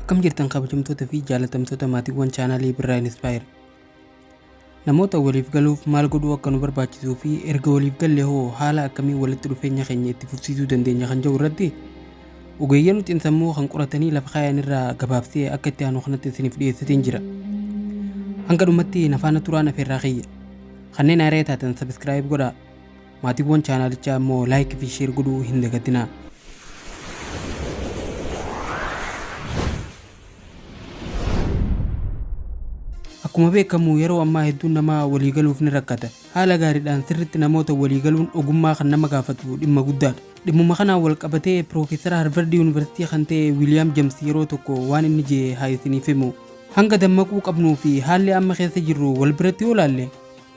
Akkam jirtan kabajamtoota fi jaalatamtoota maatiiwwan chaanaalii Birraa Inspire. Namoota waliif galuuf maal godhuu akka nu barbaachisuu fi erga waliif galle hoo haala akkamii walitti dhufeenya keenya itti fufsiisuu dandeenya kan jedhu irratti ogeeyyan xiinsammuu kan qoratanii lafa kaayan irraa gabaabsee akka itti aanu kanatti isiniif dhiyeessitiin jira. Hanga dhumatti na faana turaan afeerraa kiyya. Kanneen haaraa taatan subscribe godhaa. Maatiiwwan chaanaalichaa immoo like fi share godhuu hin dagatinaa. Akkuma beekamu yeroo ammaa hedduun namaa walii galuuf ni rakkata. Haala gaariidhaan sirriitti namoota walii galuun ogummaa kan nama gaafatu dhimma guddaadha. Dhimmuma kanaan wal qabatee Piroofeesara Harvard Yuunivarsiitii kan ta'e Wiiliyaam James yeroo tokko waan inni je'e haa isiniif himu. Hanga dammaquu qabnuu fi haalli amma keessa jirru wal biratti yoo laalle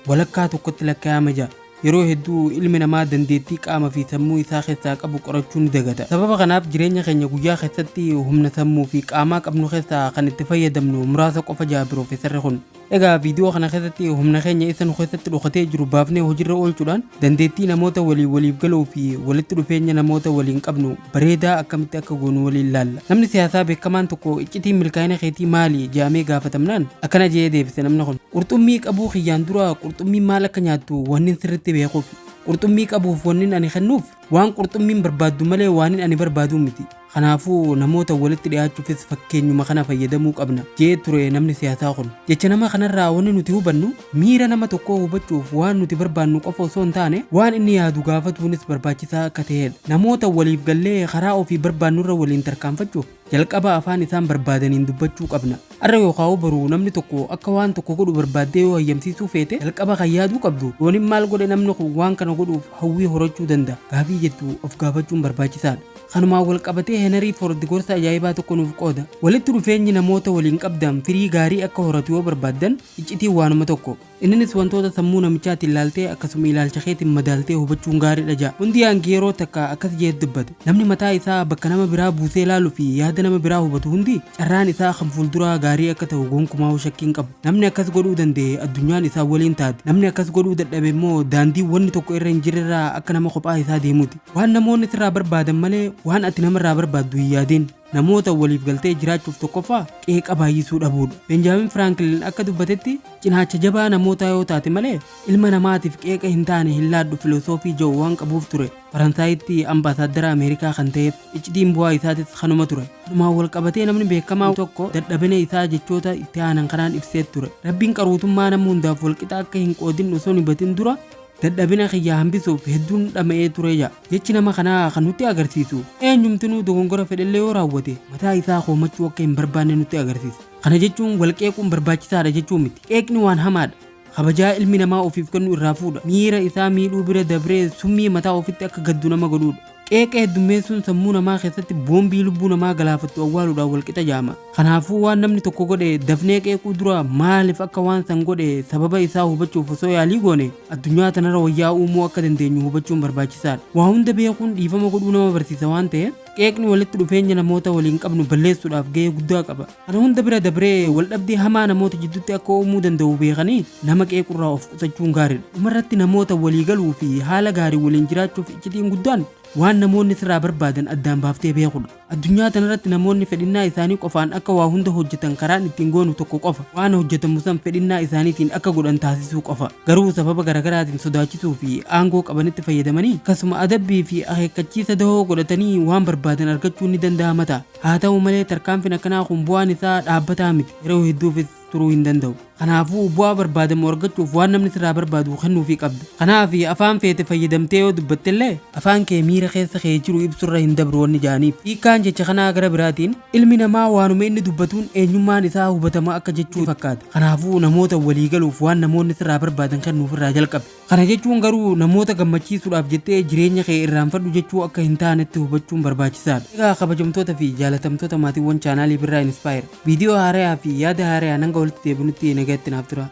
walakkaa tokkotti lakkaa'ama ja'a. Yeroo hedduu ilmi namaa dandeettii qaama fi sammuu isaa keessaa qabu qorachuu ni dagata. Sababa kanaaf jireenya keenya guyyaa keessatti humna sammuu fi qaamaa qabnu keessaa kan itti fayyadamnu muraasa qofa ja'a piroofeesarri kun. Egaa viidiyoo kana keessatti humna keenya isa nu keessatti dhokatee jiru baafnee hojiirra oolchuudhaan dandeettii namoota waliin waliif galuu fi walitti dhufeenya namoota waliin qabnu bareedaa akkamitti akka goonu waliin laalla. Namni siyaasaa beekamaan tokko iccitiin milkaa'ina keetii maali jedhamee gaafatamnaan akkana jedhee deebise namni kun. Qurxummii qabuu kiyyaan dura qurxummiin maal akka nyaattu wannin sirriitti beekuuf. Qurxummii qabuuf wannin ani kennuuf waan qurxummiin barbaaddu malee waanin ani barbaaduu miti. Kanaafuu namoota walitti dhiyaachuufis fakkeenyuma kana fayyadamuu qabna jee ture namni siyaasaa kun. Jecha nama kanarraa wanni nuti hubannu miira nama tokkoo hubachuuf waan nuti barbaannu qofa osoo hin taane waan inni yaadu gaafatuunis barbaachisaa akka ta'edha. Namoota waliif gallee karaa ofii barbaannurra waliin tarkaanfachuuf jalqaba afaan isaan barbaadaniin dubbachuu qabna. Arra yookaan boru namni tokko akka waan tokko godhu barbaaddee yoo hayyamsiisuu feete jalqaba kan yaaduu qabdu yoonin maal godhe namni kun waan kana godhuuf hawwii horachuu danda'a gaafii jettu of gaafachuun barbaachisaadha. Kanumaan wal qabatee Henry Ford gorsa ajaa'ibaa tokko nuuf qooda. Walitti dhufeenyi namoota waliin qabdan firii gaarii akka horatu yoo barbaaddan iccitiin waanuma tokko. Inninis wantoota sammuu namichaatiin laaltee akkasuma ilaalcha keetiin madaaltee hubachuun gaariidha ja'a. Hundi hangi yeroo takka akkas jee dubbate. Namni mataa isaa bakka nama biraa buusee laaluu fi yaada nama biraa hubatu hundi carraan isaa kan fuulduraa gaarii akka ta'u gonkumaa shakkii hin qabu. Namni akkas godhuu danda'e addunyaan isaa waliin taate. Namni akkas godhuu dadhabe immoo daandii wanni tokko irra hin jirrerraa akka nama kophaa isaa deemuuti. Waan namoonni sirraa barbaadan malee waan ati namarraa barbaaddu hin yaadin. Namoota waliif galtee jiraachuuf tokkoffaa qeeqa baay'isuu dhabuudha. Benjaamin Firaanklin akka dubbatetti cinaacha jabaa namootaa yoo taate malee ilma namaatiif qeeqa hin taane hin laadhu filosoofii jedhu waan qabuuf ture. Faransaayitti ambaasaaddara Ameerikaa kan ta'eef iccitiin bu'aa isaatis kanuma ture. Kanumaan wal qabatee namni beekamaa tokko dadhabina isaa jechoota itti aanan kanaan ibsee ture. Rabbiin qaruutummaa nama hundaaf walqixa akka hin qoodin osoo hin hubatin dura dadhabina kiyya hambisuuf hedduun dhama'ee ture jedha. Jechi nama kanaa kan nutti agarsiisu eenyumtinuu dogongora fedhellee yoo raawwate mataa isaa koomachuu akka hin barbaanne nutti agarsiisa. Kana jechuun wal qeequun barbaachisaadha jechuu miti. Qeeqni waan hamaadha. Kabajaa ilmi namaa ofiif kennu irraa fuudha. Miira isaa miidhuu bira dabree summii mataa ofitti akka gaddu nama godhuudha. Qeeqa heddummeessuun sammuu namaa keessatti boombii lubbuu namaa galaafattu awwaaluudhaan walqixa jaama. Kanaafuu waan namni tokko godhe dafnee qeequu dura maaliif akka waan san godhe sababa isaa hubachuuf osoo yaalii goone addunyaa tanarra wayyaa uumuu akka dandeenyu hubachuun barbaachisaadha. Waa hunda beekuun dhiifama godhuu nama barsiisa waan ta'eef qeeqni walitti dhufeenya namoota waliin qabnu balleessuudhaaf gahee guddaa qaba. Kana hunda bira dabree waldhabdee hamaa namoota jidduutti akka uumuu danda'u beekanii nama qeequrraa of qusachuun gaariidha. Dhumarratti namoota walii galuu fi haala gaarii waliin jiraachuuf iccitiin guddaan waan namoonni sirraa barbaadan addaan baaftee beekudha. Addunyaa tanarratti namoonni fedhinnaa isaanii qofaan akka waa hunda hojjetan karaan ittiin goonu tokko qofa. Waan hojjetamu san fedhinnaa isaaniitiin akka godhan taasisuu qofa. Garuu sababa garaagaraatiin sodaachisuu fi aangoo qabanitti fayyadamanii akkasuma adabbii fi akeekkachiisa dahoo godhatanii waan barbaadan argachuun ni danda'ama ta'a. Haa ta'u malee tarkaanfiin akkanaa kun bu'aan isaa dhaabbataa miti. Yeroo hedduufis turuu hin danda'u. Kanaafuu bu'aa barbaadamu argachuuf waan namni sirraa barbaadu kennuufii qabda. Kanaaf afaan feete fayyadamtee yoo dubbattellee afaan kee miira keessa kee jiru ibsurra hin dabru wanni ja'aniif. Hiikkaan jecha kanaa gara biraatiin ilmi namaa waanuma inni dubbatuun eenyummaan isaa hubatama akka jechuu fakkaata. Kanaafuu namoota walii galuuf waan namoonni sirraa barbaadan kennuufirraa jalqabi. Kana jechuun garuu namoota gammachiisuudhaaf jettee jireenya kee irraanfadhu jechuu akka hin taanetti hubachuun barbaachisaadha. Egaa kabajamtoota fi jaalatamtoota maatiiwwan chaanaalii Birraa Inspire viidiyoo haarayaa fi yaada haarayaan hanga walitti deebinutti nagayatti naaf tura.